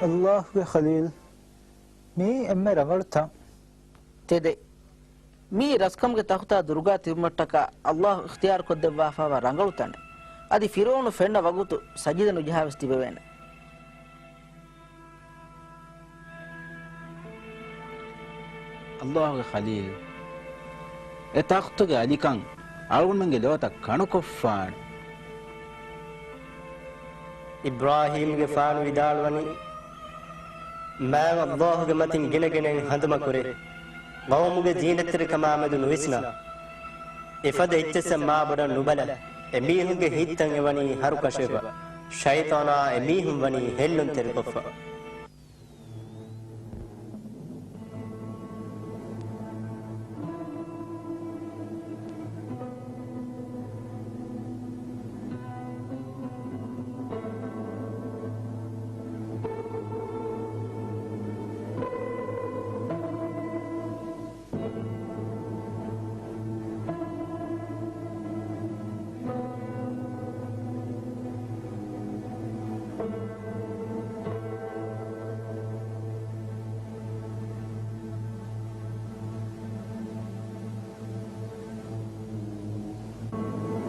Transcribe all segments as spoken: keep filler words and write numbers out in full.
ﷲގެ ޚަލީލް، މިއީ އެންމެ ރަނގަޅު ތަން. ތެދެއް. މިއީ ރަސްކަމުގެ ތަޚުތާ ދުރުގާ ތިބުމަށްޓަކާ ﷲ އިޚްތިޔާރު ކޮށްދެއްވާފައިވާ ރަނގަޅު ތަނެއް. އަދި ފިރުޢައުނު ފެންނަ ވަގުތު ސަޖިދަ ނުޖަހާވެސް ތިބެވޭނެ. ﷲގެ ޚަލީލް، އެ ތަޚްތުގެ އަލިކަން އަޅުގަނޑުމެންގެ ލޯތައް ކަނުކޮށްފާނެ. އިބްރާހީމްގެފާނު ވިދާޅުވަނީ، މާތް ﷲގެ މަތިން ގިނަގިނައިން ހަނދުމަކުރޭ، ޤައުމުގެ ޒީނަތްތެރިކަމާމެދު ނުވިސްނާ. އެފަދަ އެއްޗެއްސަށް މާބޮޑަށް ނުބަލަ. އެމީހުންގެ ހިތްތައް އެވަނީ ހަރުކަށިވެފަ. ޝައިޠާނާ އެމީހުން ވަނީ ހެއްލުންތެރިކޮށްފަ.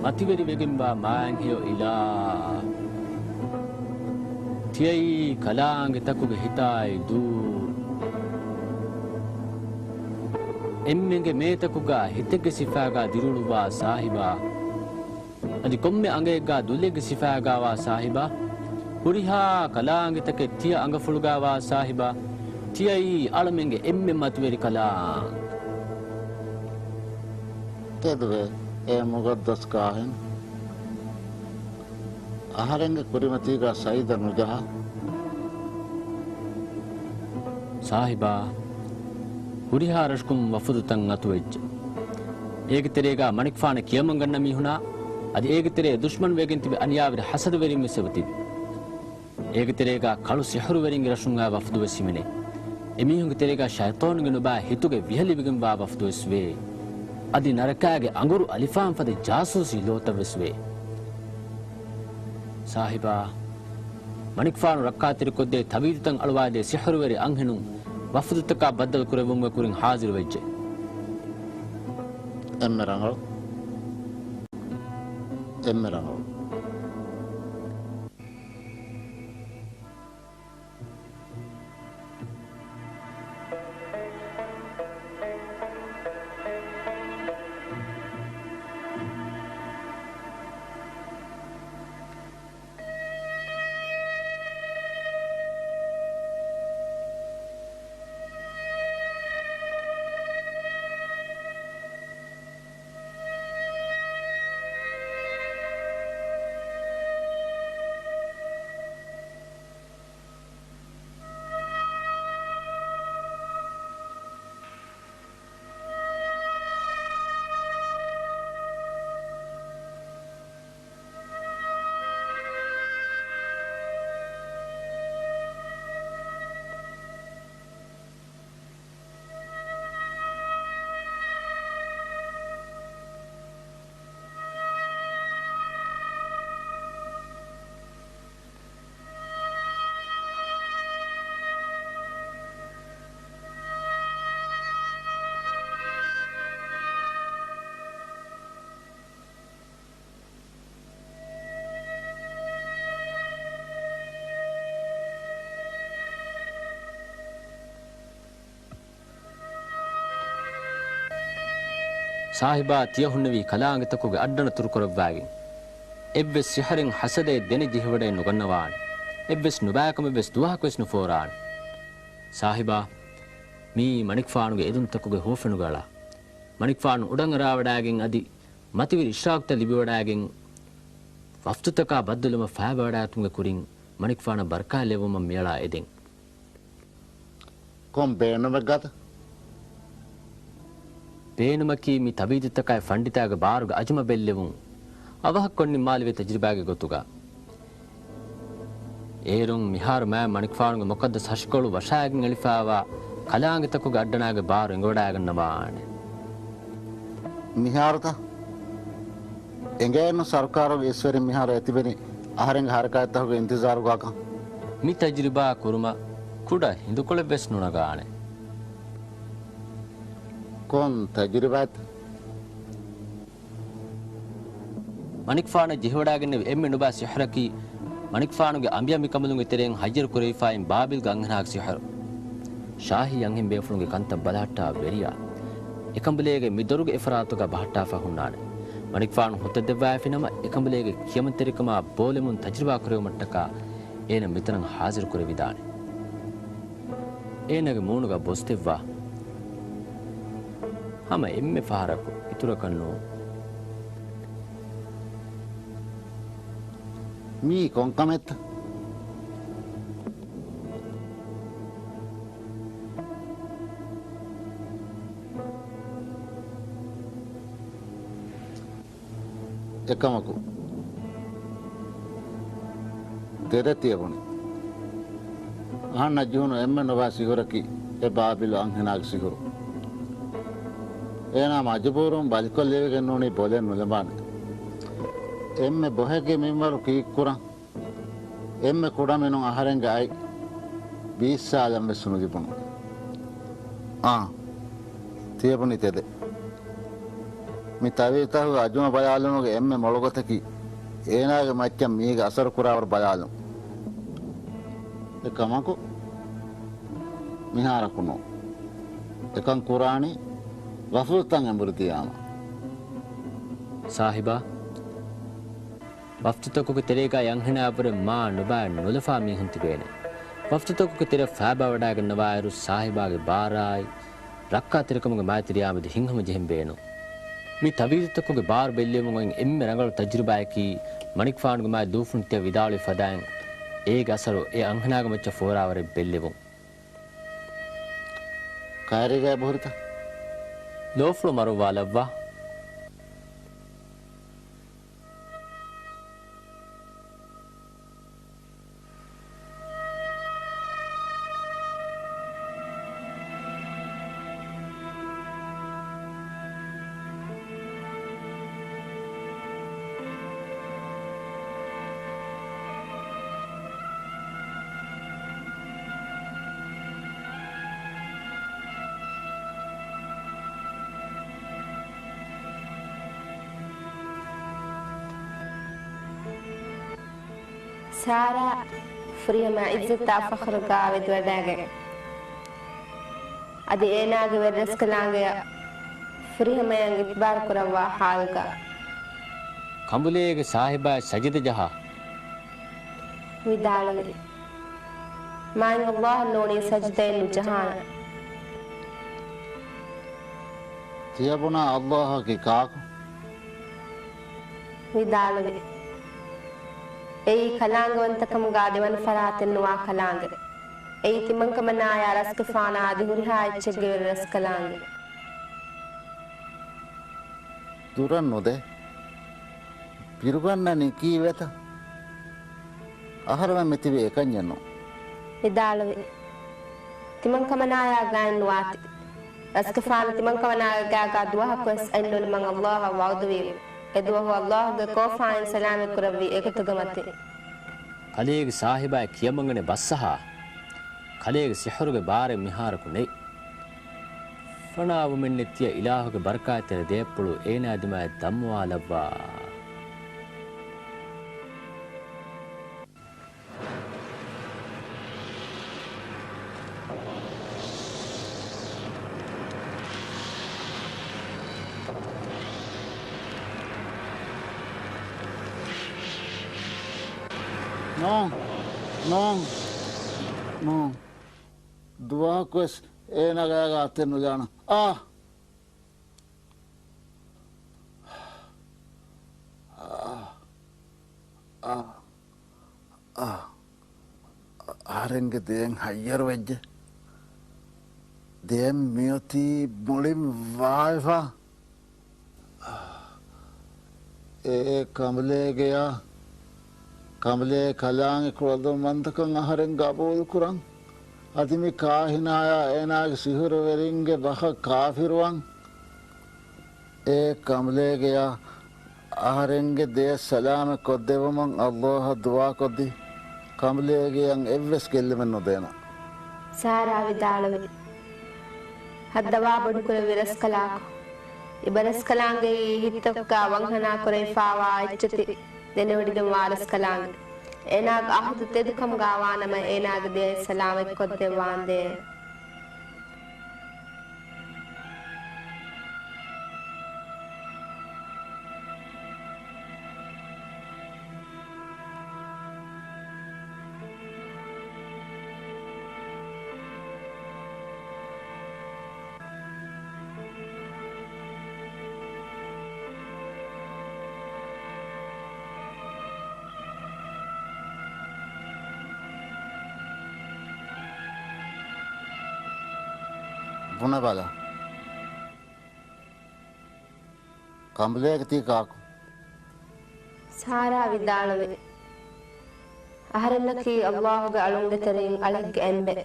މަތިވެރިވެގެންވާ މާތް ހެޔޮ އިލާހް، ތިޔައީ ކަލާނގެތަކުގެ ހިތާއި ދޫ. އެންމެންގެ މޭތަކުގަ ހިތެއްގެ ސިފައިގަ ދިރިއުޅުއްވާ ސާހިބާ، އަދި ކޮންމެ އަނގައެއްގަ ދުލެއްގެ ސިފައިގަވާ ސާހިބާ، ހުރިހާ ކަލާނގެތަކެއް ތިޔަ އަނގަފުޅުގަވާ ސާހިބާ، ތިޔައީ އަޅަމެންގެ އެންމެ މަތިވެރި ކަލާނގެ. ތެދުވޭ، އޭ މުގައްދަސް ކާހިން. އަހަރެންގެ ކުރިމަތީގަ ސައިދަ ނުޖަހާ. ސާހިބާ، ހުރިހާ ރަށަކުން ވަފުދުތައް އަތުވެއްޖެ. އޭގެ ތެރޭގަ މަނިކުފާނަށް ކިޔަމަންގަންނަ މީހުނާ، އަދި އޭގެ ތެރޭ ދުޝްމަނު ވެގެން ތިބި އަނިޔާވެރި ހަސަދަވެރިން ވެސް އެބަތިބި. އޭގެ ތެރޭގަ ކަޅު ސިޙުރުވެރިންގެ ރަށުން އާ ވަފުދު ވެސް ހިމެނޭ. އެމީހުންގެ ތެރޭގަ ޝައިޠާނުގެ ނުބައި ހިތުގެ ވިހަލިވެގެން ވާ ވަފުދު ވެސް ވޭ. އަދި ނަރަކާގެ އަނގުރު އަލިފާން ފަދަ ޖާސޫސީ ލޯތައް ވެސް ވޭ. ސާހިބާ، މަނިކުފާނު ރައްކާތެރިކޮށްދޭ ތަވީދުތައް އަޅުވާދޭ ސިޙުރުވެރި އަންހެނުން ވަފުދުތަކާ ބައްދަލު ކުރެއްވުމުގެ ކުރިން ހާޒިރުވެއްޖެ. އެންމެ ރަނގަޅު. އެންމެ ރަނގަޅު. ސާހިބާ ތިޔަ ހުންނެވީ ކަލާނގެތަކުގެ އައްޑަނަ ތުރުކުރައްވާގެން. އެއްވެސް ސިހުރެއް ހަސަދައެއް ދެނެއް ޖެހިވަޑައެއް ނުގަންނަވާނެ. އެއްވެސް ނުބައިކަމެއްވެސް ދުވަހަކުވެސް ނުފޯރާނެ. ސާހިބާ، މިއީ މަނިކުފާނުގެ އެދުންތަކުގެ ހުވަފެނުގެ އަޅާ. މަނިކުފާނު އުޑަނގަރާވަޑައިގެން އަދި މަތިވެރި އިޝްރާކުތައް ލިބިވަޑައިގެން، ވަފްދުތަކާ ބައްދަލުވުމަށް ފައިބަވަޑައިގަތުމުގެ ކުރިން މަނިކުފާނަށް ބަރަކާތް ލެއްވުމަށް މިއަޅާ އެދެން. ކޮން ބޭނުމެއްގަތަ؟ ބޭނުމަކީ މި ތަވީދުތަކާއި ފަންޑިތާގެ ބާރުގެ އަޒުމަ ބެއްލެވުން. އަވަހަކުން ނިންމާލެވޭ ތަޖުރިބާގެ ގޮތުގަ. އޭރުން މިހާރު މާތް މަނިކުފާނުގެ މުޤައްދަސް ހަށިކޮޅު ވަށާގެން އެޅިފައިވާ ކަލާނގެތަކުގެ އައްޑަނާގެ ބާރު އެނގިވަޑައިގަންނަވާނެ. މިހާރުތަ؟ އެނގޭނު ސަރުކާރުގެ އިސްވެރިން މިހާރު އެތިބެނީ އަހަރެންގެ ހަރަކާތްތަކުގެ އިންތިޒާރުގަކަން. މި ތަޖުރިބާ ކުރުމަށް ކުޑަ ހިނދުކޮޅެއް ވެސް ނުނަގާނެ. ކޮން ތަޖުރިބާތަ؟ މަނިކުފާނަށް ޖެހިވަޑައިގެންނެވި އެންމެ ނުބައި ސިހުރަކީ، މަނިކުފާނުގެ އަނބިޔަނބިކަނބަލުންގެ ތެރެއިން ހައްޔަރު ކުރެވިފައި ބާބިލްގެ އަންހެނާގެ ސިހުރު. ޝާހީ އަންހެން ބޭފުޅުންގެ ކަންތައް ބަލަހައްޓާ ވެރިޔާ، އެކަނބަލޭގެ މި ދޮރުގެ އެފަރާތުގަ ބަހައްޓާފަ ހުންނާނެ. މަނިކުފާނު ހުއްދަ ދެއްވައިފިނަމަ، އެކަނބަލޭގެ ކިޔަމަންތެރިކަމާ ބޯލެމުން ތަޖުރިބާ ކުރެވުމަށްޓަކާ އޭނަ މިތަނަށް ހާޒިރު ކުރެވިދާނެ. އޭނަގެ މޫނުގަ ބޮސްދެއްވާ ހަމަ އެންމެ ފަހަރަކު އިތުރަކަށް ނޫން. މީ ކޮން ކަމެއްތަ؟ އެކަމަކު، ތެރެ ތިޔަބުނި. އަހަންނަށް ޖެހުނު އެންމެ ނުބައި ސިހުރަކީ އެ ބާބިލު އަންހެނާގެ ސިހުރު. އޭނާ މަޖުބޫރުން ބަލިކޮށްލެވިގެން ނޫނީ ބޮލެއް ނުލަނބާނެ. އެންމެ ބޮހެއްގެ މިންވަރު ކީއްކުރަން؟ އެންމެ ކުޑަމިނުން އަހަރެންގެ އަތް ބީއްސާލަން ވެސް ނުލިބުނު. އާ، ތިޔަބުނި ތެދެއް. މި ތަވީތަކުގެ އަޒުމަ ބަލާލުމުގެ އެންމެ މޮޅު ގޮތަކީ، އޭނާގެ މައްޗަށް މީގެ އަސަރު ކުރާވަރު ބަލާލުން. އެކަމަކު، މިހާރަކު ނޫން. އެކަން ކުރާނީ ވަފުދުތައް އެނބުރި ދިޔާމަ. ސާހިބާ، ވަފްދުތަކުގެ ތެރޭގައި އަންހެނާއަށްވުރެ މާ ނުބައި ނުލަފާ މީހުން ތިބޭނެ. ވަފްދުތަކުގެ ތެރެ ފައިބާވަޑައިގަންނަވާއިރު، ސާހިބާގެ ބާރާއި ރައްކާތެރިކަމުގެ މާތިރިއާމެދު ހިތްހަމަޖެހެން ބޭނުން. މި ތަވީދުތަކުގެ ބާރު ބެއްލެވުމުގައި އެންމެ ރަނގަޅު ތަޖުރިބާއަކީ، މަނިކުފާނުގެ މާތް ދޫފުން ތިޔަ ވިދާޅުވި ފަދައިން، އޭގެ އަސަރު އެ އަންހެނާގެ މައްޗަށް ފޯރާވަރެއް ބެއްލެވުން. ކައިރީގައި ބުހުރިތަ؟ ލޯފުޅު މަރުއްވާލައްވާ. ސާރާ ފުރިހަމަ އިއްޒަތާ ފަޚްރުގާ ވެދިވަޑައިގެން، އަދި އޭނާގެ ވެރިރަސްކަލާނގެއަށް ފުރިހަމަޔަށް އިތުބާރު ކުރައްވާ ޙާލުގަ، ކަނބުލޭގެ ސާހިބާއަށް ސަޖިދަ ޖަހާ ވިދާޅުވި، މާތް ﷲ އަށް ނޫނީ ސަޖިދައެއް ނުޖަހާނަން. ތިޔަބުނާ ﷲ އަކީ ކާކު؟ ވިދާޅުވި، އެއީ ކަލާނގެވަންތަކަމުގާ ދެވަނަ ފަރާތެއް ނުވާ ކަލާނގެ. އެއީ ތިމަންކަމަނާޔާ ރަސްގެފާނާ އަދި ހުރިހާ އެއްޗެއްގެ ވެރިރަސްކަލާނގެ. ދުރަށް ނުދޭ. ބިރުގަންނަނީ ކީއްވެތަ؟ އަހަރެމެން މިތިބީ އެކަންޏެއްނު. ވިދާޅުވި، ތިމަންކަމަނާޔާ ގާތް ނުވާތި. ރަސްގެފާނު ތިމަންކަމަނާގެ ގާގާ ދުވަހަކުވެސް އަތްނުލިމަން ﷲ އަށް ވަޢުދުވީމު. އެދުވަހު ﷲ ގެ ކޯފާއިން ސަލާމަތް ކުރެއްވީ އެގޮތުގެ މަތިން. ކަލޭގެ ސާހިބާއަށް ކިޔަމަންގަނެ ބައްސަހާ. ކަލޭގެ ސިޙުރުގެ ބާރެއް މިހާރަކު ނެތް. ފަނާވުމެއްނެތިއްޔާ އިލާހުގެ ބަރަކާތްތެރި ދޭއްޕުޅު އޭނާ ދިމާއަށް ދަންމަވާލައްވާ. ނޯ، ނޯ، ނޯ. ދުވަހަކުވެސް އޭނާގެ ގާތެއް ނުޖާނަން. އާ! އާ! އާ! އާ! އަހަރެންގެ ދޭން ހައްޔަރު ވެއްޖެ. ދޭން މިއޮތީ މުޅިން ވާވެފަ. އޭ ކަނބުލޭގެޔާ، ކަނބުލޭ ކަލާނގެ ކުޅަދުންވަންތަކަން އަހަރެން ގަބޫލުކުރަން. އަދި މި ކާހިނާޔާ އޭނާގެ ސިހުރުވެރިންގެ ބަހަށް ކާފިރުވަން. އޭ ކަނބުލޭގެޔާ، އަހަރެންގެ ދޭ ސަލާމަތް ކޮށްދެއްވުމަށް ﷲ އަށް ދުޢާކޮށްދީ. ކަނބުލޭގެއަށް އެއްވެސް ގެއްލުމެއް ނުދޭނަން. ސާރާ ވިދާޅުވި. ހައްދަވާ ބޮޑުކުރެއްވި ރަސްކަލާކޮ، އިބަރަސްކަލާނގެއީ ހިތަކުގަ ވަންހަނާ ކުރެވިފާވާ އެއްޗެތި ދެނެވޮޑިގެންވާ ރަސްކަލާނގެ. އޭނާގެ އަހުދު ތެދުކަމުގަ ވާނަމަ އޭނާގެ ދެއަތް ސަލާމަތްކޮށްދެއްވާނދޭ. ބުނެބަލަ. ކަނބުލޭގެ ތީ ކާކު؟ ސާރާ ވިދާޅުވި. އަހަރެންނަކީ އައްލާހުގެ އަޅުންގެ ތެރެއިން އަޅެއްގެ އެންމެ.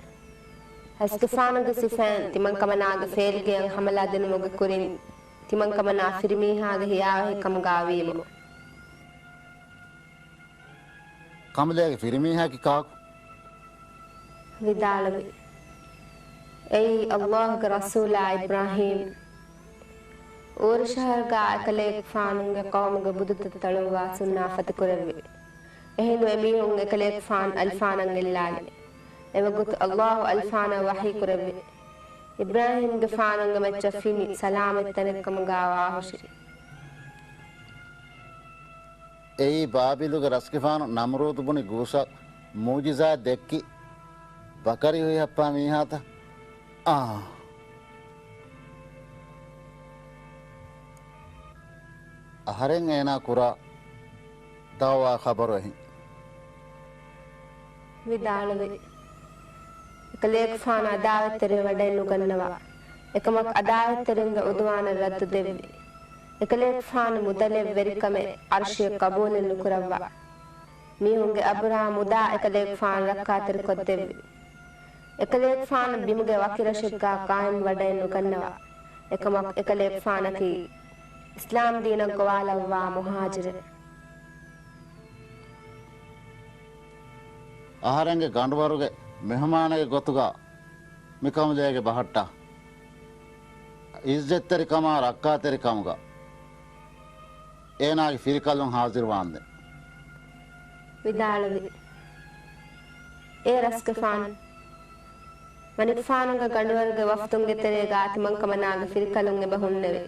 ރަސްގެފާނުގެ ސިފައިން ތިމަންކަމަނާގެ ފޭލިގެއަށް ހަމަލާ ދިނުމުގެ ކުރިން ތިމަންކަމަނާ ފިރިމީހާގެ ހިޔާވަހިކަމުގަ ވީމު. ކަނބުލޭގެ ފިރިމީހަކީ ކާކު؟ ވިދާޅުވި. އެއީ އައްލާހުގެ ރަސޫލާ އިބްރާހީމް. އޫރު ޝަހަރުގަ އެކަލޭގެފާނުގެ ޤައުމުގެ ބުދުތައް ތަޅުއްވާ ސުންނާފަތި ކުރެއްވި. އެހިނދު އެމީހުން އެކަލޭގެފާނު އަލިފާނަށް އެއްލާލި. އެވަގުތު އައްލާހު އަލިފާނަށް ވަޙީ ކުރެއްވި. އިބްރާހީމްގެފާނުގެ މައްޗަށް ފިނި ސަލާމަތް ތަނެއް ކަމުގަ ވާހުށި. އެއީ ބާބިލުގެ ރަސްގެފާނު ނަމްރޫދު ބުނި ގޫސަށް މުޢުޖިޒާތް ދެއްކި ބަކަރި ހުއިހައްޕާ މީހާތަ؟ އާ. އަހަރެން އޭނާ ކުރާ ދަޢުވާ ޚަބަރު އެހިން. ވިދާޅުވި. އެކަލޭގެފާނު އަދާވަތްތެރިވެ ވަޑައެއް ނުގަންނަވާ. އެކަމަކު އަދާވަތްތެރިންގެ ޢުދުވާނަށް ރައްދު ދެއްވި. އެކަލޭގެފާނު މުދަލެއް ވެރިކަމެއް ޢަރުޝިއަށް ޤަބޫލެއް ނުކުރައްވާ. މީހުންގެ އަބުރާ މުދާ އެކަލޭގެފާނު ރައްކާތެރިކޮށްދެއްވި. އެކަލޭގެފާނު ބިމުގެ ވަކިރަށެއްގަ ޤާއިމް ވަޑައެއް ނުގަންނަވާ. އެކަމަކު އެކަލޭގެފާނަކީ އިސްލާމް ދީނަށް ގޮވާލައްވާ މުހާޖިރެއް. އަހަރެންގެ ގަނޑުވަރުގެ މެހުމާނެއްގެ ގޮތުގަ މިކަނބުލޭގެ ބަހައްޓާ، ޢިއްޒަތްތެރިކަމާ ރައްކާތެރިކަމުގަ އޭނާގެ ފިރިކަލުން ހާޒިރުވާންދެން. ވިދާޅުވި. އޭ ރަސްގެފާނު، މަނިކުފާނުގެ ގަނޑުވަރުގެ ވަފްދުންގެ ތެރޭގަ ތިމަންކަމަނާގެ ފިރިކަލުން އެބަ ހުންނެވި.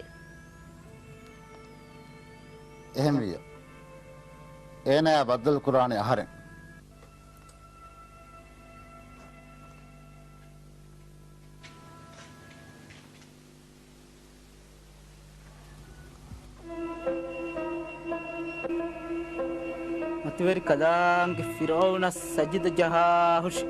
އެހެންވިއްޔާ، އޭނާޔާ ބައްދަލުކުރާނީ އަހަރެން. މަތިވެރި ކަލާނގެ ފިރުޢައުނަށް ސަޖިދަ ޖަހާހުށި.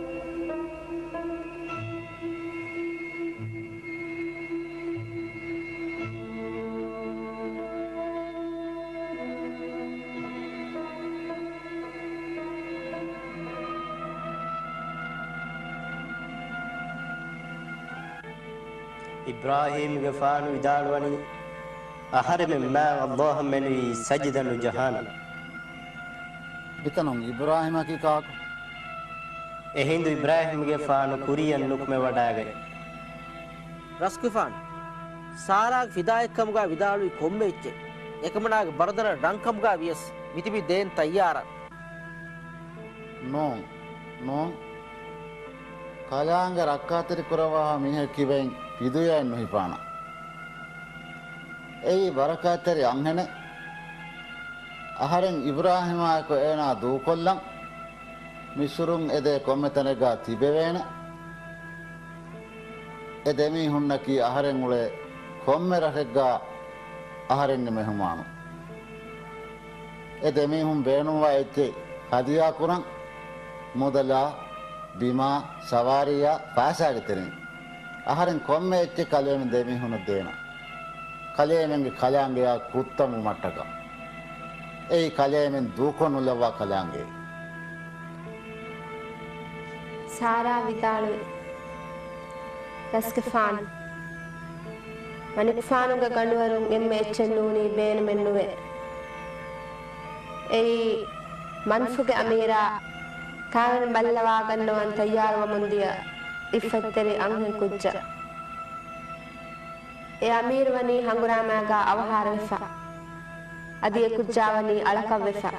އިބްރާހީމްގެފާނު ވިދާޅުވަނީ، އަހަރެމެން މާތް އައްލާހަށް މެނުވީ ސަޖިދަ ނުޖަހާނަން. މިތަނުން އިބްރާހީމަކީ ކާކު؟ އެހިނދު އިބްރާހީމްގެފާނު ކުރިޔަށް ނުކުމެވަޑައިގަތް. ރަސްގެފާނު ސާރާގެ ފިދާއެއްކަމުގަ ވިދާޅުވި ކޮންމެ އެއްޗެއް، އެކަމަނާގެ ބަރަދަރަށް ރަންކަމުގަ ވިޔަސް މިތިބީ ދޭން ތައްޔާރަށް. ނޫން، ނޫން. ކަލާނގެ ރައްކާތެރި ކުރައްވާ މީހެއް ކިބައިން ފިދުޔައެއް ނުހިފާނަން. އެއީ ބަރަކާތްތެރި އަންހެނެއް. އަހަރެން އިބްރާހީމާއެކު އޭނާ ދޫކޮށްލަން މިސުރުން އެދޭ ކޮންމެ ތަނެއްގަ ތިބެވޭނެ. އެ ދެމީހުންނަކީ އަހަރެން އުޅޭ ކޮންމެ ރަށެއްގަ އަހަރެންގެ މެހުމާނު. އެ ދެމީހުން ބޭނުންވާ އެއްޗެއް ހަދިޔާ ކުރަން، މުދަލާ، ބިމާ، ސަވާރީއާ، ފައިސާގެ ތެރެއިން. އަހަރެން ކޮންމެ އެއްޗެއް ކަލޭމެން ދެމީހުންނަށް ދޭނަން. ކަލޭމެންގެ ކަލާނގެޔާ ކުއްތަމު މައްޓަކަށް. އެއީ ކަލޭމެން ދޫކޮށް ނުލައްވާ ކަލާނގެ. ސާރާ ވިދާޅުވި. ރަސްގެފާނު. މަނިކުފާނުގެ ގަނޑުވަރުން އެންމެ އެއްޗެއް ނޫނީ ބޭނުމެއް ނުވޭ. އެއީ މަންފުގެ އަމީރާ ކާވެން ބައްލަވާގަންނަވަން ތައްޔާރުވަމުންދިޔަ އިއްފަތްތެރި އަންހެން ކުއްޖާ. އެ އަމީރު ވަނީ ހަނގުރާމާގާ އަވަހާރަވެފަ. އަދި އެ ކުއްޖާ ވަނީ އަޅަކަށްވެފަ.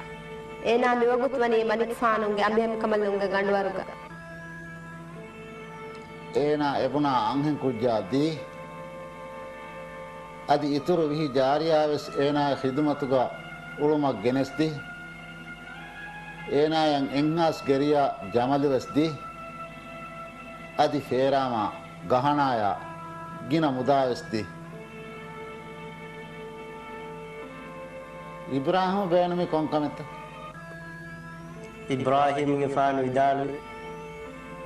އޭނާ މިވަގުތު ވަނީ މަލިކުފާނުގެ އަނބިހަމަކަމަލުންގެ ގަނޑުވަރުގަ. އޭނާ އެބުނާ އަންހެން ކުއްޖާ ދީ. އަދި އިތުރު ވިހި ޖާރިޔާވެސް އޭނާގެ ޚިދުމަތުގަ އުޅުމަށް ގެނެސްދީ. އޭނާޔަށް އެއްހާސް ގެރިޔާ ޖަމަލުވެސް ދީ. އަދި ފޭރާމާ ގަހަނާޔާ ގިނަ މުދާވެސް ދީ. އިބްރާހިމް ބޭނުމީ ކޮންކަމެއްތަ؟ އިބްރާހީމްގެފާނު ވިދާޅުވި،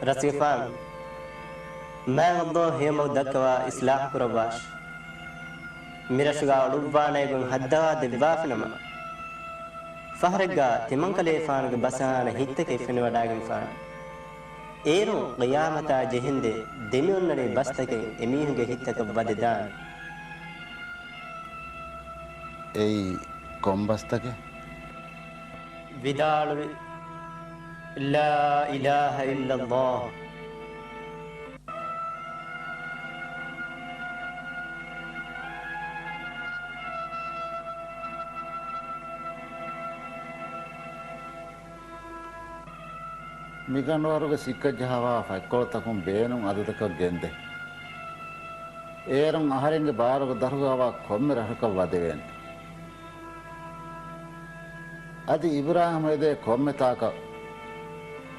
ރަސްގެފާނު، މާތް ﷲ ހެޔޮމަގު ދައްކަވާ އިސްލާހު ކުރައްވާށި. މިރަށުގާ އުޑުއްވާނައިގެން ހައްދަވާ ދެއްވާފިނަމަ، ފަހަރެއްގާ ތިމަންކަލޭފާނުގެ ބަސާނެ ހިތްތަކެއް ފެނިވަޑާގެންފާނެ. އޭރުން ޤިޔާމަތާ ޖެހެންދެ ދެމިއޮންނަނީ ބަސްތަކެއް އެމީހުންގެ ހިތްތަކަށް ވަދެދާނެ. އެއީ ކޮން ބަސްތަކެއް؟ ވިދާޅުވި، لا إله إلا الله. މިގަނޑުވަރުގެ ސިއްކަ ޖަހަވާ ފަތްކޮޅުތަކުން ބޭނުން އަދަދަކަށް ގެންދޭ. އޭރުން އަހަރެންގެ ބާރުގެ ދަށުގާވާ ކޮންމެ ރަށަކަށް ވަދެވޭނެ. އަދި އިބްރާހިމް އެދޭ ކޮންމެ ތާކަށް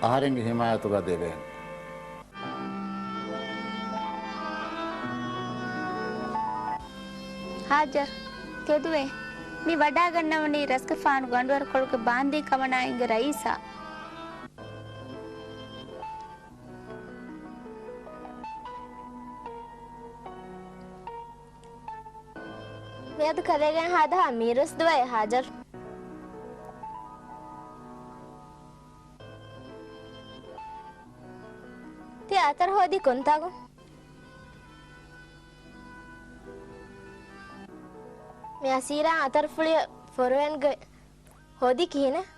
އަހަރެންގެ ހިމާޔަތުގަ ދެވޭނެ. ހާޖަރް، ތެދުވޭ. މި ވަޑާގަންނަވަނީ ރަސްގެފާނު ގަނޑުވަރުކޮޅުގެ ބާންދީ ކަމަނާ އިނގެ ރައީސާ. މިއަދު ކަލޭގެން ހާދަހާ މީރުވެސް ދުވައޭ ހާޖަރް. ތި އަތަރު ހޯދީ ކޮންތާކު؟ މި އަސީރާ އަތަރުފުޅި ފޮރުވެންގެ ހޯދީ ކިހިނެއް؟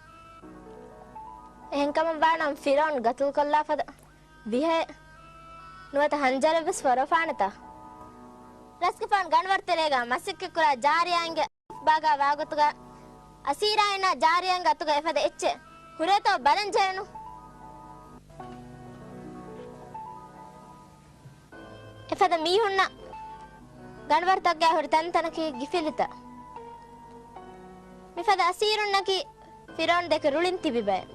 އެހެންކަމަށްވާނަމަ ފިރޯން ގަތުލުކޮށްލާ ފަދަ ވިހައެއް ނުވަތަ ހަންޖަރެއްވެސް ފޮރޮފާނެތާ؟ ރަސްގެފާނު ގަނޑުވަރު ތެރޭގަ މަސައްކަތްކުރާ ޖާރިޔާއިންގެ ބާގާ ވާގޮތުގަ އަސީރާއިންނާ ޖާރިޔާއިންގެ އަތުގަ އެފަދަ އެއްޗެއް ހުރޭތޯ ބަލަން ޖެހެނު. އެފަދަ މީހުންނަށް ގަނޑުވަރުތަކުގައި ހުރި ތަންތަނަކީ ގިފިލިތައް. މިފަދަ އަސީރުންނަކީ ފިރޯން ދެކެ ރުޅިން ތިބި ބައެއް.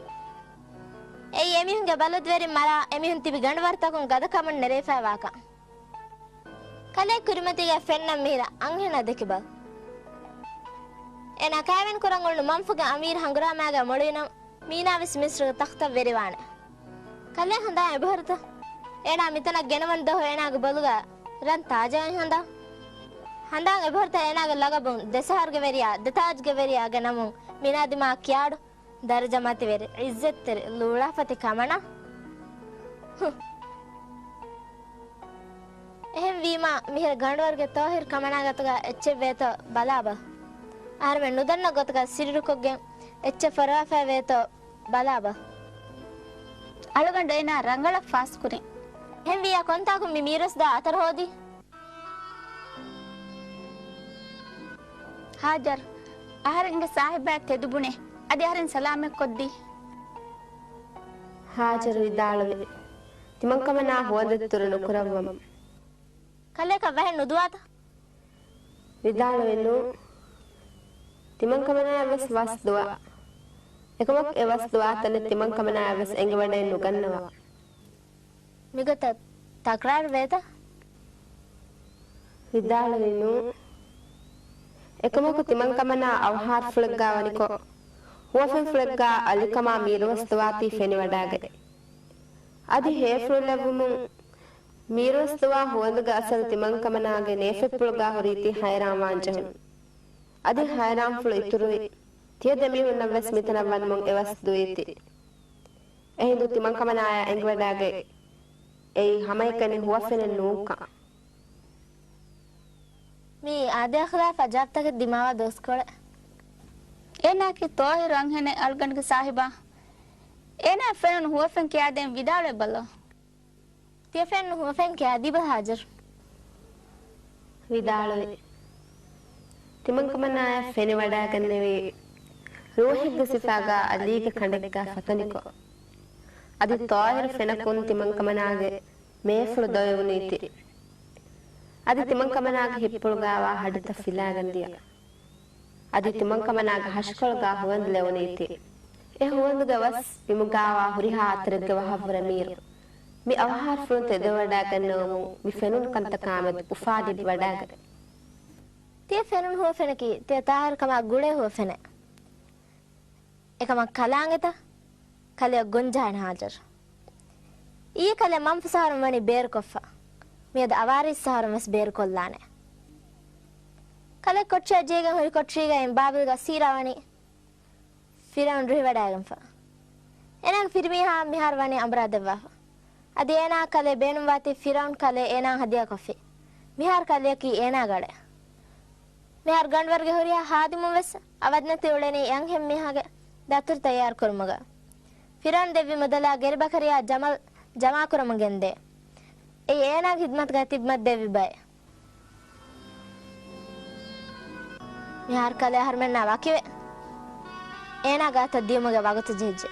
އެއީ އެމީހުންގެ ބަލަދުވެރިން މަރާ އެމީހުން ތިބި ގަނޑުވަރުތަކުން ގަދަކަމުން ނެރެވިފައިވާކަން. ކަލޭ ކުރިމަތީގައި ފެންނަން މިހިރަ އަންހެނާ ދެކިބަލަ. އޭނާ ކައިވެނި ކުރަން އުޅުނު މަންފުގެ އަމީރު ހަނގުރާމާގައި މޮޅުވިނަމަ، މީނާވެސް މިސްރުގެ ތަޚްތަށް ވެރިވާނެ. ކަލޭ ހަނދާން އެބަހުރިތަ؟ އޭނާ މިތަނަށް ގެނަވަން ދުވަހު އޭނާގެ ބޮލުގަ ރަން ތާޖައިން ހަނދާން. ހަނދާން އެބަހުރިތަ އޭނާގެ ލަގަބުން ދެ ސަހަރުގެ ވެރިޔާ، ދެ ތާޖުގެ ވެރިޔާގެ ނަމުން މީނާ ދިމާ ކިޔާޑު، ދަރަޖަ މަތިވެރި، އިއްޒަތްތެރި، ލޫޅާފަތި ކަމަނާ. ހު. އެހެންވީމާ، މިހިރަ ގަނޑުވަރުގެ ތޯހިރު ކަމަނާ ގަތުގަ އެއްޗެއް ވޭތޯ ބަލާބަ. އަހަރުމެން ނުދަންނަ ގޮތަކަށް ސިއްރުކޮށްގެން އެއްޗެއް ފޮރުވާފައި ވޭތޯ ބަލާބަ. އަޅުގަނޑު އޭނާ ރަނގަޅަށް ފާސްކުރިން. އެހެންވިއްޔާ ކޮންތާކު މި މީރުވެސް ދާ އަތަރު ހޯދީ؟ ހާޖަރް، އަހަރެންގެ ސާހިބާ ތެދުބުނޭ. އަދި އަހަރެން ސަލާމަތްކޮށްދީ. ހާޖަރު ވިދާޅުވި، ތިމަންކަމަނާ ހުވަނދަތުރު ނުކުރައްވަމު. ކަލޭކަށް ވަހެއް ނުދުވާތަ؟ ވިދާޅުވި ނޫ. ތިމަންކަމަނާއަށްވެސް ވަސް ދުވާ. އެކަމަކު އެ ވަސް ދުވާ ތަނެއް ތިމަންކަމަނާއަށްވެސް އެނގިވަޑައެއް ނުގަންނަވާ. މިގޮތަށް ތަކްރާރު ވޭތަ؟ ވިދާޅުވި ނޫ. އެކަމަކު ތިމަންކަމަނާ އަވަހާރަފުޅެއްގާ ވަނިކޮށް، ހުވަފެންފުޅެއްގާ އަލިކަމާ މީރުވަސް ދުވާތީ ފެނިވަޑާގަތް. އަދި ހޭފުޅު ލެއްވުމުން މީރުވަސް ދުވާ ހުވަނދުގެ އަސަރު ތިމަންކަމަނާގެ ނޭފެއްޕުޅުގާ ހުރީތީ ހައިރާންވާން ޖެހުނު. އަދި ހައިރާންފުޅު އިތުރުވި ތިޔަ ދެމީހުންނަށްވެސް މިތަނަށް ވަންމުން އެވަސް ދުވީތީ. އެހިނދު ތިމަންކަމަނާޔާ އެނގިވަޑާގަތް އެއީ ހަމައެކަނި ހުވަފެނެއް ނޫންކަން. މީ އާދަޔާ ޚިލާފް އަޖާބްތަކެއް ދިމާވާ ދުވަސްކޮޅެއް. އޭނާއަކީ ތޯހިރު އަންހެނެއް އަޅުގަނޑުގެ ސާހިބާ. އޭނާ ފެނުނު ހުވަފެން ކިޔާދޭން ވިދާޅުވެބަލަ. ތިޔަ ފެނުނު ހުވަފެން ކިޔާދީބަލަ ހާޖަރު. ވިދާޅުވި. ތިމަންކަމަނާޔަށް ފެނިވަޑައިގެންނެވީ ރޫހެއްގެ ސިފާގާ އަލީގެ ކަނޑެއްގާ ފަތަނިކޮށް. އަދި ޠާހިރު ފެނަކުން ތިމަންކަމަނާގެ މޭފުޅު ދޮވެވުނީތީ. އަދި ތިމަންކަމަނާގެ ހިތްޕުޅުގާވާ ހަޑިތައް ފިލާގެން ދިޔަ. އަދި ތިމަންކަމަނާގެ ހަށިކޮޅުގާ ހުވަނދު ލެވުނީތީ. އެ ހުވަނދުގެ ވަސް ބިމުގާވާ ހުރިހާ އަތަރެއްގެ ވަހަށްވުރެ މީރު. މި އަވަހާރަފުޅުން ތެދުވެވަޑައިގަންނެވުމުން މި ފެނުނު ކަންތަކާމެދު އުފާލިބިވަޑައިގަތް. ތިޔަ ފެނުނު ހުވަފެނަކީ ތިޔަ ޠާހިރު ކަމާ ގުޅޭ ހުވަފެނެއް. އެކަމަށް ކަލާނގެތަ؟ ކަލެއަށް ގޮންޖަހާނެ ހާޖަރު. އިއްޔެ ކަލޭ މަންފުސަހަރުން ވަނީ ބޭރުކޮށްފަ. މިއަދު އަވާރީސް ސަހަރުން ވެސް ބޭރުކޮށްލާނެ. ކަލޭ ކޮޓަރިއަށް ޖެހިގެން ހުރި ކޮޓަރީގައި ބާބިލްގެ އަސީރާ ވަނީ ފިރައުން ރުހިވަޑައިގެންފަ. އޭނާގެ ފިރިމީހާ މިހާރު ވަނީ އަނބުރާ ދެއްވާފަ. އަދި އޭނާ ކަލޭ ބޭނުންވާތީ ފިރައުން ކަލޭ އޭނާ ހަދިޔާކޮށްފި. މިހާރު ކަލެއަކީ އޭނާގެ އަޑެއް. މިހާރު ގަނޑުވަރުގެ ހުރިހާ ހާދިމުން ވެސް އަވަދިނެތި އުޅެނީ އެ އަންހެން މީހާގެ ދަތުރު ތައްޔާރުކުރުމުގަ. ފިރައުން ދެއްވި މުދަލާ ގެރިބަކަރިޔާ ޖަމަލް ޖަމާކުރަމުން ގެންދޭ. އެއީ އޭނާގެ ހިދުމަތުގައި ތިބި މައްދެއްވި ބައެއް. މިހާރު ކަލޭ އަހަރުމެންނާ ވަކިވެ، އޭނާ ގާތަށް ދިޔުމުގެ ވަގުތު ޖެހިއްޖެ.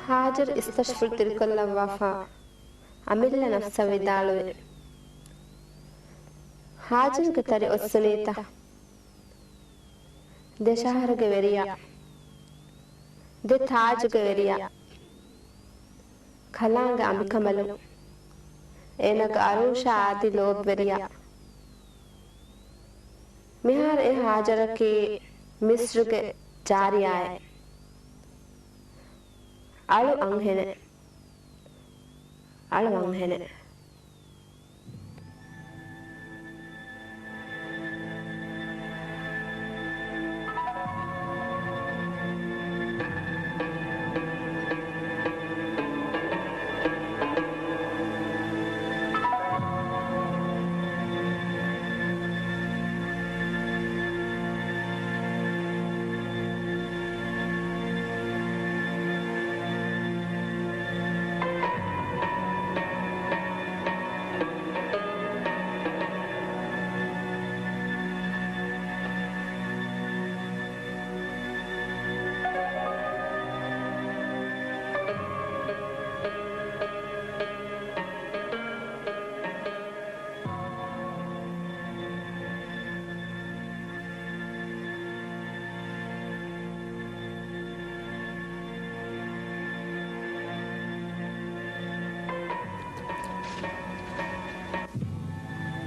ހާޖަރު އިސްތަށިފުޅު ތިރިކޮށްލައްވާފަ، އަމިއްލަ ނަފްސަށް ވިދާޅުވި. ހާޖަރުގެ ތަރި އޮއްސުނީތަ؟ ދެ ޝަހަރުގެ ވެރިޔާ، ދެ ތާޖުގެ ވެރިޔާ، ކަލާނގެ އަނބިކަނބަލުން، އޭނަގެ އަރޫޝާ އަދި ލޯބިވެރިޔާ. މިހާރު އެ ހާޖަރަކީ މިސްރުގެ ޖާރިޔާއެއް. އަޅު އަންހެނެއް. އަޅު އަންހެނެއް.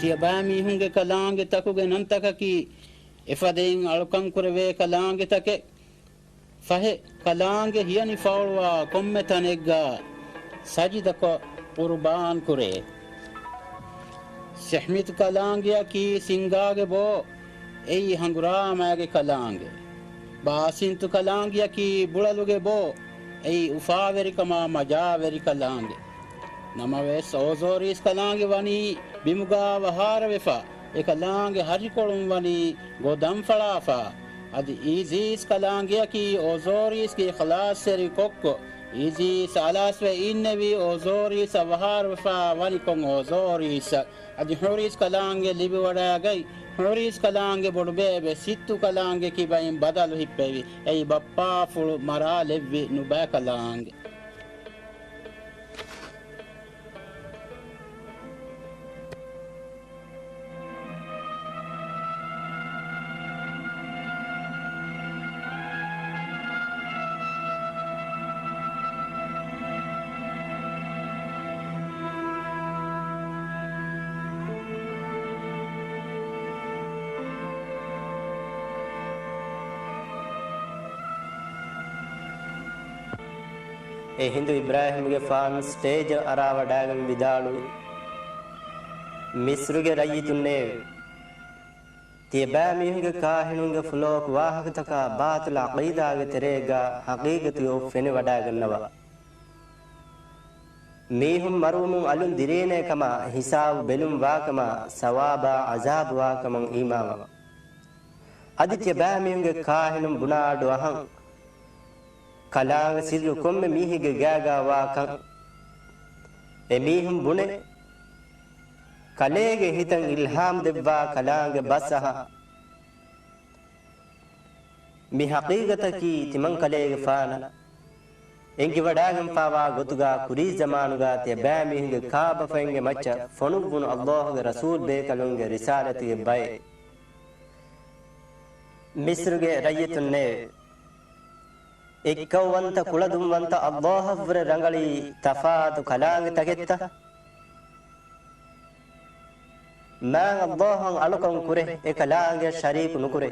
ތިޔަބައިމީހުންގެ ކަލާނގެތަކުގެ ނަންތަކަކީ، އެފަދައިން އަޅުކަން ކުރެވޭ ކަލާނގެތަކެއް. ފަހެ، ކަލާނގެ ހިޔަނި ފައުޅުވާ ކޮންމެ ތަނެއްގަ ސަޖިދަކޮށް ޤުރުބާން ކުރޭ. ސެހްމިތު ކަލާނގެއަކީ ސިންގާގެ ބޯ، އެއީ ހަނގުރާމައިގެ ކަލާނގެ. ބާސިންތު ކަލާނގެއަކީ ބުޅަލުގެ ބޯ، އެއީ އުފާވެރިކަމާ މަޖާވެރި ކަލާނގެ. ނަމަވެސް، އޯޒޯރީސް ކަލާނގެ ވަނީ ބިމުގާ ވަހާރަވެފަ، އެ ކަލާނގެ ހަށިކޮޅުން ވަނީ ގޮދަން ފަޅާފަ. އަދި އީޒީސް ކަލާނގެއަކީ އޯޒޯރީސްގެ އިޚްލާޞްތެރި ކޮއްކޮ. އީޒީސް އަލާސްވެ އިންނެވީ އޯޒޯރީސްއަށް ވަހާރަވެފަ ވަނިކޮށް އޯޒޯރީސްއަށް. އަދި ހޮރީސް ކަލާނގެ ލިބިވަޑައިގަތް، ހޮރީސް ކަލާނގެ ބޮޑުބޭބެ ސިއްތު ކަލާނގެ ކިބައިން ބަދަލު ހިއްޕެވި. އެއީ ބައްޕާފުޅު މަރާލެއްވި ނުބައި ކަލާނގެ. އެހިނދު އިބްރާހީމްގެފާނު ސްޓޭޖަށް އަރާވަޑައިގެން ވިދާޅުވި، މިސްރުގެ ރައްޔިތުންނޭވެ! ތިޔަބައިމީހުންގެ ކާހިނުންގެ ފުލޯކު ވާހަކަތަކާ ބާޠިލު ޢަޤީދާގެ ތެރޭގަ ޙަޤީޤަތު އޮތް ފެނިވަޑައިގަންނަވާ. މީހުން މަރުވުމުން އަލުން ދިރީނޭ ކަމަށް، ހިސާބު ބެލުން ވާކަމަށް، ސަވާބާ ޢަޒާބު ވާކަމަށް އީމާންވާ. އަދި ތިޔަބައިމީހުންގެ ކާހިނުން ބުނާ އަޑު އަހަން. ކަލާނގެ ސިއްރު ކޮންމެ މީހެއްގެ ގާގާ ވާކަން. އެމީހުން ބުނޭ، ކަލޭގެ ހިތަށް އިލްހާމް ދެއްވާ ކަލާނގެ ބަސް އަހާ. މި ޙަޤީޤަތަކީ ތިމަންކަލޭގެފާނަށް އެނގިވަޑައިގެންފާވާ ގޮތުގާ ކުރީ ޒަމާނުގާ ތިޔަބައިމީހުންގެ ކާބަފައިންގެ މައްޗަށް ފޮނުއްވުނު އައްލާހުގެ ރަސޫލް ބޭކަލުންގެ ރިސާލަތުގެ ބައެއް. މިޞްރުގެ ރައްޔިތުންނޭވެ! އެއްކައުވަންތަ ކުޅަދުންވަންތަ އައްލާހަށްވުރެ ރަނގަޅީ ތަފާތު ކަލާނގެތަކެއްތަ؟ މާތް އައްލާހަށް އަޅުކަން ކުރޭ އެ ކަލާނގެއަށް ޝަރީކު ނުކުރޭ.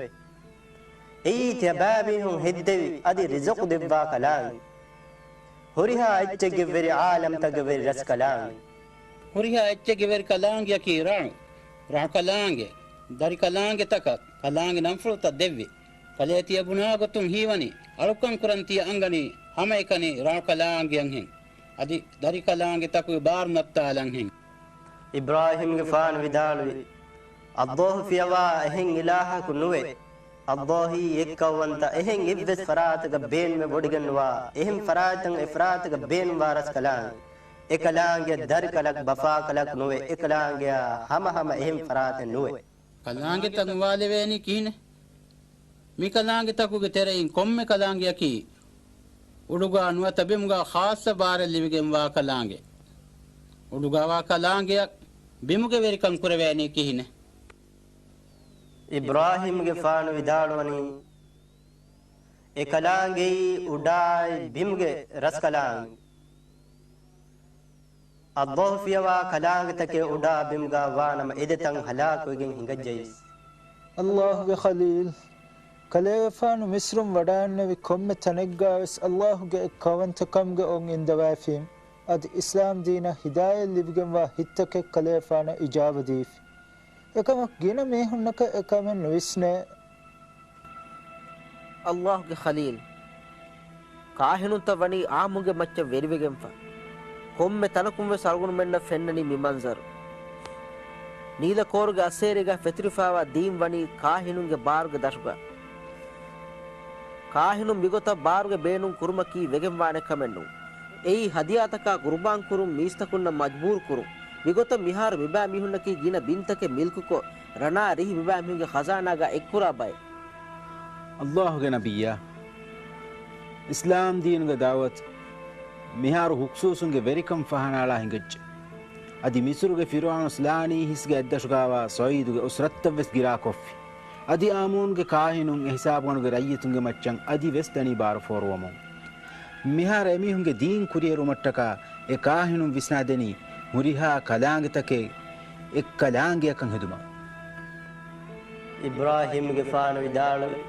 އެއީ ތިޔަބައިމީހުން ހެއްދެވި އަދި ރިޒުޤު ދެއްވާ ކަލާނގެ. ހުރިހާ އެއްޗެއްގެ ވެރި، ޢާލަމްތަކުގެ ވެރި ރަސް ކަލާނގެ. ހުރިހާ އެއްޗެއްގެ ވެރި ކަލާނގެއަކީ ރަޢު، ރަޢު ކަލާނގެ، ދަރި ކަލާނގެތަކަށް ކަލާނގެ ނަންފުޅުތައް ދެއްވި. ކަލޭ ތިޔަ ބުނާ ގޮތުން ހީވަނީ، އަޅުކަން ކުރަން ތިޔަ އަންގަނީ ހަމައެކަނި ރަޢު ކަލާނގެއަށްހެން، އަދި ދަރި ކަލާނގެތަކުގެ ބާރު ނައްތާލަންހެން. އިބްރާހީމްގެފާނު ވިދާޅުވި، އައްލާހު ފިޔަވާ އެހެން އިލާހަކު ނުވޭ. އައްލާހީ އެއްކައުވަންތަ އެހެން އެއްވެސް ފަރާތަކަށް ބޭނުމެއް ވޮޑިގެންނުވާ، އެހެން ފަރާތްތައް އެ ފަރާތަކަށް ބޭނުންވާ ރަސްކަލާނގެ. އެ ކަލާނގެ ދަރިކަލަކު ބަފާކަލަކު ނުވޭ، އެ ކަލާނގެއާ ހަމަހަމަ އެހެން ފަރާތެއް ނުވޭ. ކަލާނގެތައް ނުވާލެވޭނީ ކިހިނެއް؟ މި ކަލާނގެތަކުގެ ތެރެއިން ކޮންމެ ކަލާނގެއަކީ އުޑުގާ ނުވަތަ ބިމުގާ ޚާއްޞަ ބާރެއް ލިބިގެންވާ ކަލާނގެ. އުޑުގާވާ ކަލާނގެއަށް ބިމުގެ ވެރިކަން ކުރެވޭނީ ކިހިނެއް؟ އިބްރާހީމްގެފާނު ވިދާޅުވަނީ، އެ ކަލާނގެއީ އުޑާއި ބިމުގެ ރަސްކަލާނގެ. އައްލާހު ފިޔަވާ ކަލާނގެތަކެއް އުޑާ ބިމުގާ ވާނަމަ އެ ދެތަން ހަލާކުވެގެން ހިނގައްޖައީސް. އައްލާހުގެ ޚަލީލް، ކަލޭގެފާނު މިޞްރުން ވަޑައިންނެވި ކޮންމެ ތަނެއްގާވެސް އައްލާހުގެ އެއްކައުވަންތަކަމުގެ އޮން އިންދަވައިފީމް، އަދި އިސްލާމް ދީނަށް ހިދާޔަތް ލިބިގެންވާ ހިތްތަކެއް ކަލޭގެފާނަށް އިޖާބަ ދީފި. އެކަމަކު ގިނަ މީހުންނަކަށް އެކަމެއް ނުވިސްނޭ. އައްލާހުގެ ޚަލީލް، ކާހިނުންތައް ވަނީ އާއްމުންގެ މައްޗަށް ވެރިވެގެންފަ. ކޮންމެ ތަނަކުންވެސް އަޅުގަނޑުމެންނަށް ފެންނަނީ މި މަންޒަރު. ނީލަ ކޯރުގެ އައްސޭރީގަ ފެތުރިފާވާ ދީން ވަނީ ކާހިނުންގެ ބާރުގެ ދަށުގަ. ކާހިނުން މިގޮތަށް ބާރުގެ ބޭނުން ކުރުމަކީ ވެގެންވާނެ ކަމެއް ނޫން. އެއީ ހަދިޔާތަކާ ޤުރުބާން ކުރުން މީސްތަކުންނަށް މަޖްބޫރު ކުރުން. މިގޮތަށް މިހާރު މިބައިމީހުންނަކީ ގިނަ ބިންތަކެއް މިލްކުކޮށް، ރަނާ ރިހި މިބައިމީހުންގެ ޚަޒާނާގަ އެއްކުރާ ބައެއް. އައްލާހުގެ ނަބިއްޔާ، އިސްލާމް ދީނުގެ ދަޢުވަތު މިހާރު ހުކްސޫސުންގެ ވެރިކަން ފަހަނާޅާ ހިނގައްޖެ. އަދި މިސުރުގެ ފިރުޢައުނު ސްލާނީ ހިސްގެ އަތްދަށުގާވާ ސަޢީދުގެ އުސްރަތްތައްވެސް ގިރާކޮށްފި. އަދި އާމޫންގެ ކާހިނުން އެހިސާބުގަނޑުގެ ރައްޔިތުންގެ މައްޗަށް އަދިވެސް ދަނީ ބާރު ފޯރުވަމުން. މިހާރު އެމީހުންގެ ދީން ކުރިއެރުވުމަށްޓަކާ އެ ކާހިނުން ވިސްނާދެނީ ހުރިހާ ކަލާނގެތަކެއް އެއްކަލާނގެއަކަށް ހެދުމަށް. އިބްރާހީމްގެފާނު ވިދާޅުވި،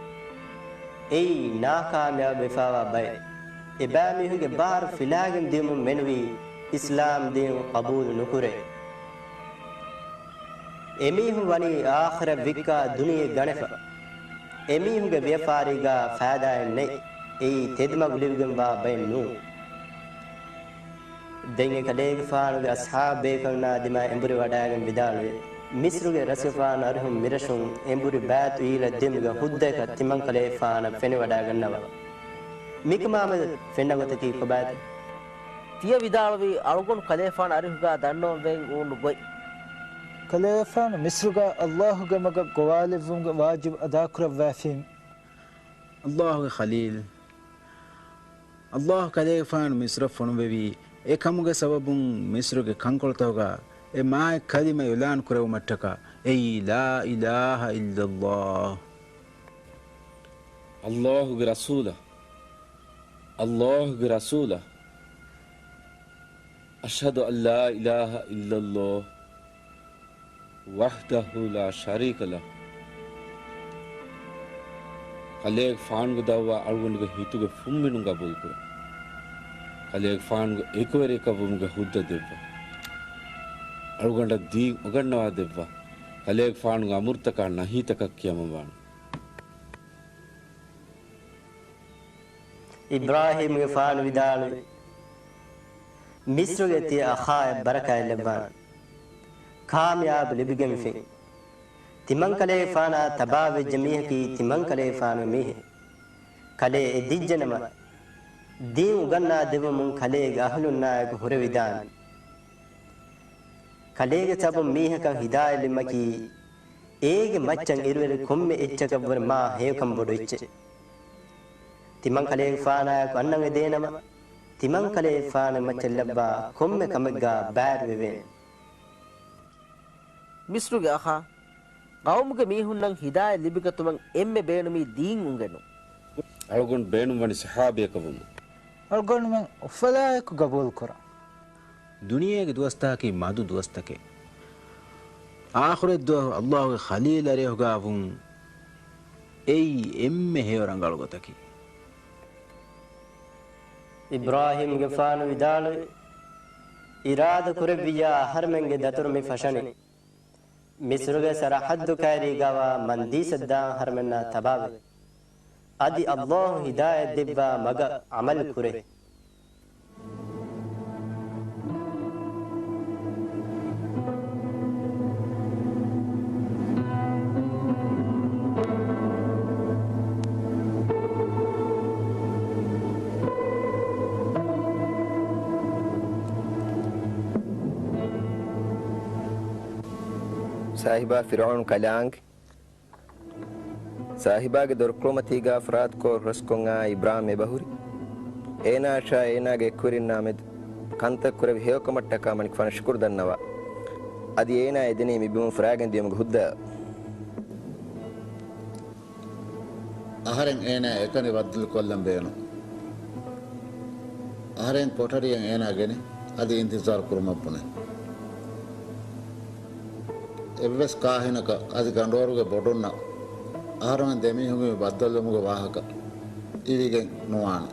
އެއީ ނާކާމިޔާބު ވެފާވާ ބައެއް. އެބައިމީހުންގެ ބާރު ފިލާގެން ދިޔުމުން މެނުވީ އިސްލާމް ދީން ޤަބޫލު ނުކުރޭ. އެމީހުން ވަނީ އާޚިރަތް ވިއްކާ ދުނިޔެ ގަނެފަ. އެމީހުންގެ ވިޔަފާރީގާ ފައިދާއެއް ނެތް. އެއީ ތެދުމަގު ލިބިގެންވާ ބައެއް ނޫން. ދެން އެ ކަލޭގެފާނުގެ އަޞްޙާބު ބޭކަލުންނާ ދިމާ އެނބުރި ވަޑައިގެން ވިދާޅުވި، މިޞްރުގެ ރަސްގެފާނު އަރިހުން މިރަށުން އެނބުރި ބައިތު އީލަށް ދިއުމުގެ ހުއްދައަކަށް ތިމަން ކަލޭގެފާނަށް ފެނިވަޑައިގަންނަވާ. މިކަމާމެދު ފެންނަ ގޮތަކީ ކޮބާތަ؟ ތިޔަ ވިދާޅުވީ އަޅުގަނޑު ކަލޭފާނު އަރިހުގާ ދަންނަވަން ވެގެން އުޅުނު ގޮތް. ކަލޭފާނު މިޞްރުގާ އައްލާހުގެ މަގަށް ގޮވާލެއްވުމުގެ ވާޖިބު އަދާކުރައްވާފީމް. އައްލާހުގެ ޚަލީލް، އައްލާހު ކަލޭގެފާނު މިޞްރަށް ފޮނުއްވެވީ އެކަމުގެ ސަބަބުން މިޞްރުގެ ކަންކޮޅުތަކުގާ އެ މާތް ކަލިމަ އިޢުލާން ކުރެއްވުމަށްޓަކާ، އެއީ ލާ އިލާހަ އިއްލައްލާހު. އައްލާހުގެ ރަސޫލާ، އައްލާހުގެ ރަސޫލާ، އަޝްހަދު އަން ލާ އިލާހަ އިއްލައްލާހު ވަޙްދަހު ލާ ޝަރީކަ ލަހު. ކަލޭގެފާނުގެ ދަޢުވާ އަޅުގަނޑުގެ ހިތުގެ ފުންމިނުން ގަބޫލުކުރަން. ކަލޭގެފާނުގެ އެކުވެރިޔަކަށްވުމުގެ ހުއްދަ ދެއްވަން. އަޅުގަނޑަށް ދީން އުގަންނަވާ ދެއްވަން. ކަލޭގެފާނުގެ އަމުރުތަކާ ނަހީތަކަށް ކިޔަމަންވާނެ. އިބްރާހީމްގެފާނު ވިދާޅުވި، މިސްރުގެ ތިޔަ އަޚާއަށް ބަރަކާތް ލައްވާނެ. ކާމިޔާބު ލިބިގެންފިން. ތިމަންކަލޭގެފާނާ ތަބާވެއްޖެ މީހަކީ ތިމަންކަލޭގެފާނުގެ މީހެއް. ކަލޭ އެދިއްޖެނަމަ، ދީން އުގަންނާ ދެއްވުމުން ކަލޭގެ އަހުލުންނާއެކު ހުރެވިދާނެ. ކަލޭގެ ސަބަބުން މީހަކަށް ހިދާޔަތްލިބުމަކީ، އޭގެ މައްޗަށް އިރުއެރި ކޮންމެ އެއްޗަކަށްވުރެ މާ ހެޔޮކަން ބޮޑު އެއްޗެއް. ތިމަންކަލޭގެފާނާއެކު އަންނަން އެދޭނަމަ، ތިމަންކަލޭގެފާނު މައްޗަށް ލައްވާ ކޮންމެ ކަމެއްގާ ބައިވެރިވެވޭނެ. މިސްރުގެ އަޚާ، ޤައުމުގެ މީހުންނަށް ހިދާޔަތް ލިބިގަތުމަށް އެންމެ ބޭނުމީ ދީން އުނގެނުން. އަޅުގަނޑު ބޭނުންވަނީ ޞަޙާބީއަކަށް ވުމަށް. އަޅުގަނޑުމެން އުފަލާއެކު ގަބޫލުކުރަން. ދުނިޔޭގެ ދުވަސްތަކަކީ މަދު ދުވަސްތަކެއް. އާޚިރަތްދުވަހު ﷲ ގެ ޚަލީލް އަރިހުގާ ވުން އެއީ އެންމެ ހެޔޮ ރަނގަޅު ގޮތަކީ. އިބްރާހީމްގެފާނު ވިދާޅުވި، އިރާދަ ކުރެއްވިއްޔާ އަހަރެމެންގެ ދަތުރު މި ފަށަނީ. މިސްރުގެ ސަރަޙައްދު ކައިރީގަވާ މަންދީސަށް ދާން އަހަރެމެންނާ ތަބާވެ. އަދި ﷲ ހިދާޔަތް ދެއްވާ މަގަށް ޢަމަލު ކުރޭ. ސާހިބާ ފިރުޢައުނު ކަލާނގެ. ސާހިބާގެ ދޮރުކުޅުމަތީގާ ފަރާތުކޮށް ރަސްކޮށް އާ އިބްރާހީމް އެބަހުރި. އޭނާއަށާ އޭނާގެ އެކުވެރިންނާމެދު ކަންތައް ކުރެއްވި ހެޔޮކަމަށްޓަކާ މަނިކުފާނު ޝުކުރު ދަންނަވާ. އަދި އޭނާ އެދެނީ މިބިމުން ފަރާގެން ދިޔުމުގެ ހުއްދައަށް. އަހަރެން އޭނާ އެކަނި ބައްދަލުކޮށްލަން ބޭނުން. އަހަރެން ކޮޓަރިއަށް އޭނާ ގެނެ، އަދި އިންތިޒާރު ކުރުމަށް ބުނެ. އެއްވެސް ކާހިނަކަށް އަދި ގަނޑުވަރުގެ ބޮޑުންނަށް އަހަރެމެން ދެމީހުންގެ މި ބައްދަލުވުމުގެ ވާހަކަ އިވިގެން ނުވާނެ.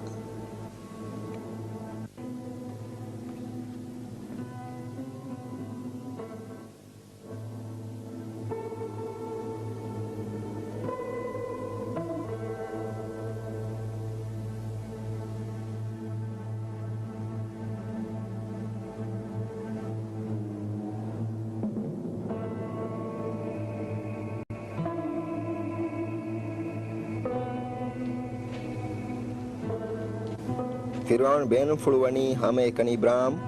ފިރުޢައުނު ބޭނުންފުޅު ވަނީ ހަމައެކަނި އިބްރާހީމް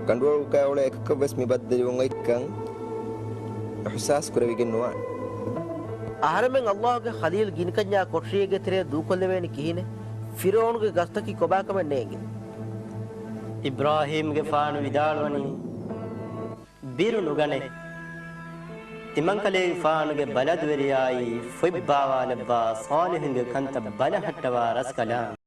ގަނޑުވަރުގައި އުޅޭ އެކަކަށްވެސް މި ބައްދަލުވުން އޮތްކަން އިޙްސާސް ކުރެވިގެން ނުވާނެ. އަހަރެމެން ﷲ ގެ ޚަލީލް ގިނިކަންޏާ ކޮޓަރިއެއްގެ ތެރޭ ދޫކޮށްލެވޭނީ ކިހިނެއް؟ ފިރުޢައުނުގެ ގަސްތަކީ ކޮބާކަމެއް ނޭނގެ؟ އިބްރާހީމްގެފާނު ވިދާޅުވަނީ، ބިރު ނުގަނޭ. ތިމަންކަލޭގެފާނުގެ ބަލަދުވެރިޔާއީ ފޮތްބާވާލައްވާ ޞާލިޙުންގެ ކަންތައް ބަލަހައްޓަވާ ރަސްކަލާނގެ.